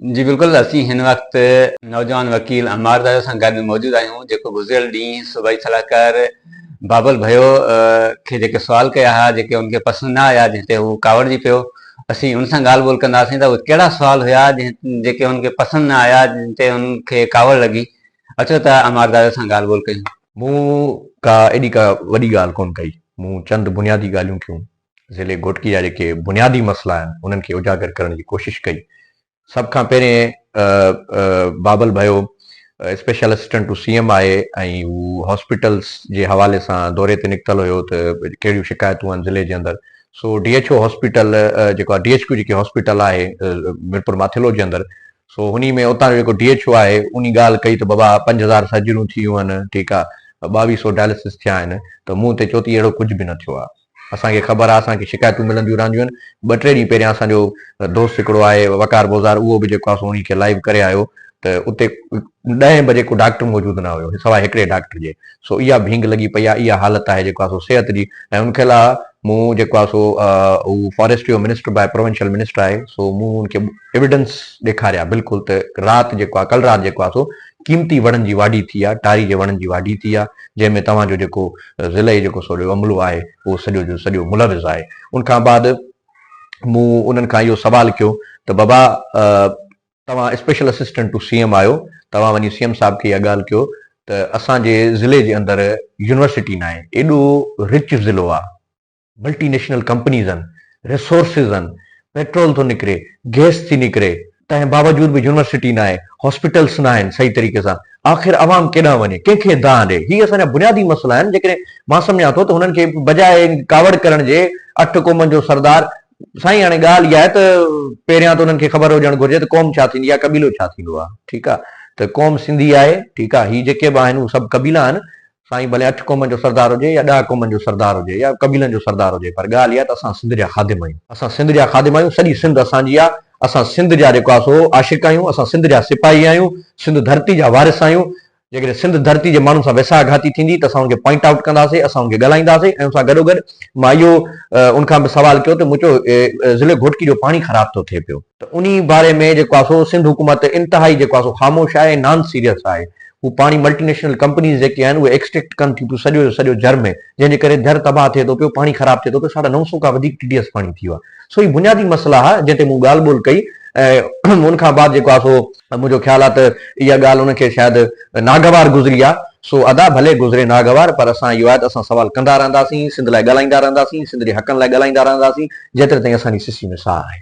جي بلڪل اسين هن وقت نوجوان وڪيل عمار دايو سان گڏ موجود آهيون جيڪو گذريل ڏينهن صوبائي صلاحڪار بابل ڀيو کي جيڪي سوال ڪيا ها جيڪي ان کي پسند نه آيا جنهن تي هو ڪاوڙجي پيو اسين ان سان ڳالهه ٻولهه ڪنداسين ته اهي ڪهڙا سوال هيا جنهن جيڪي ان کي پسند نه آيا جنهن تي ان کي ڪاوڙ لڳي اچو ته عمار دايو سان ڳالهه ٻولهه ڪيون. مون ڪا ايڏي ڪا وڏي ڳالهه ڪونه ڪئي مون چند بنيادي ڳالهيون ڪيون ضلعي گهوٽڪي جا جيڪي بنيادي مسئلا آهن انهن کي اجاگر ڪرڻ جي ڪوشش ڪئي. سڀ کان پهرين Babal Bhayo special assistant to C M آهي ۽ هو هاسپيٽلس جي حوالي سان دوري تي نڪتل هيو ته ڪهڙيون شڪايتون آهن ضلعي جي اندر سو ڊي ايڇ او هاسپيٽل جيڪو آهي ڊي ايڇ ڪيو جيڪي هاسپيٽل آهي ميرپور ماٿيلو جي اندر سو انهي ۾ اتان جو جيڪو ڊي ايڇ او آهي انهي ڳالهه ڪئي ته بابا 5000 سرجريون ٿي ويون آهن ٺيڪ آهي 2200 ڊائلسس ٿيا آهن ته مون تي چيو ته اهڙو ڪجهه به نه ٿيو آهي. اسان کي خبر آهي اسان کي شڪايتون ملنديون رهنديون آهن ٻه ٽي ڏينهن پهريان اسان جو دوست هڪڙو آهي وقار بوزار اهو به جيڪو آهي سو انهي کي لائيو ڪري آيو ته اتي ڏهين بجي ڪو ڊاڪٽر موجود نه هيو سواء هڪڙي ڊاڪٽر جي سو اها ڀينگ لڳي پئي آهي اها حالت آهي جيڪو آهي سو صحت جي ۽ ان کي لا مون جيڪو آهي سو هو فاريسٽ جو منسٽر به آهي پروونشل منسٽر آهي سو مون ان کي ايويڊنس ڏيکاريا بلڪل ته رات جيڪو آهي ڪل رات جيڪو آهي سو قيمتي وڻن جي واڍي ٿي آهي ٽاري جي وڻن جي واڍي ٿي آهي جنهن ۾ توهان جو جيڪو ضلعي جيڪو سڄو عملو آهي اهو سڄو جو سڄو ملوث آهي. ان کان بعد مون انهن کان اهو سوال ڪيو ته بابا توهان special assistant to C M آهيو توهان وڃي سي ايم صاحب کي اها ڳالهه ڪيو ته اسان جي ضلعي جي اندر يونيورسٽي ناهي ايڏو رچ ضلعو آهي ملٽي نيشنل ڪمپنيز آهن، ريسورسز آهن، پيٽرول ٿو نڪري، گئس ٿي نڪري، تنهن باوجود به يونيورسٽي ناهي، هاسپيٽلس ناهن صحيح طريقي سان، آخر عوام ڪيڏانهن وڃي، ڪنهن کي دانهن ڏي؟ هي اسان جا بنيادي مسئلا آهن، جيڪڏهن مان سمجهان ٿو ته هنن کي بجاء ڪاوڙ ڪرڻ جي اٺ قومن جو سردار، سائين هاڻي ڳالهه اها آهي ته پهريان ته انهن کي خبر هجڻ گهرجي ته قوم ڇا ٿيندي آهي، قبيلو ڇا ٿيندو آهي، ٺيڪ آهي ته قوم سنڌي آهي، ٺيڪ آهي، هي جيڪي به آهن اهي سڀ قبيلا آهن، سائين ڀلي اٺ قومن جو سردار هجي يا ڏهه قومن جو سردار هجي يا قبيلن جو سردار هجي پر ڳالهه اها ته اسان سنڌ جا خادم آهيون. اسان سنڌ جا خادم آهيون، سڄي سنڌ اسان جي آهي، اسان سنڌ جا جيڪو آهي سو عاشق آهيون، اسان سنڌ جا سپاهي آهيون، سنڌ ڌرتي جا وارث آهيون، جيڪڏهن سنڌ ڌرتي جي ماڻهن سان ويساهه گهاتي ٿيندي ته اسان ان کي پوائنٽ آئوٽ ڪنداسين، اسان ان کي ڳالهائينداسين ۽ ان سان گڏوگڏ مان اهو ان کان به سوال ڪيو ته مون چيو ضلعي گهوٽڪي جو پاڻي خراب ٿو ٿئي پيو. ته انهي باري ۾ جيڪو آهي سو سنڌ حڪومت انتهائي جيڪو آهي سو خاموش آهي ۽ نان سيريس آهي. هو پاڻي ملٽي نيشنل ڪمپنيز جيڪي آهن اهي ايڪسٽريڪٽ ڪن ٿيون پيون سڄو جو سڄو جر ۾ جنهن جي ڪري جر تباهه ٿئي ٿو پيو پاڻي خراب ٿئي ٿو پيو ساڍا نو سو کان وڌيڪ ٽي ڊي ايس پاڻي ٿي ويو آهي سو هي بنيادي مسئلا ها جنهن تي مون ڳالهه ٻولهه ڪئي ۽ ان کان بعد جيڪو آهي سو منهنجو خيال آهي ته اها ڳالهه ان کي شايد ناگوار گذري آهي سو ادا ڀلي گذري ناگوار پر اسان اهو آهي ته اسان سوال ڪندا رهنداسين سنڌ لاء ڳالهائيندا رهنداسين سنڌ جي حقن لاء ڳالهائيندا رهنداسين جيتري تائين اسان جي سسي ۾ ساهه آهي.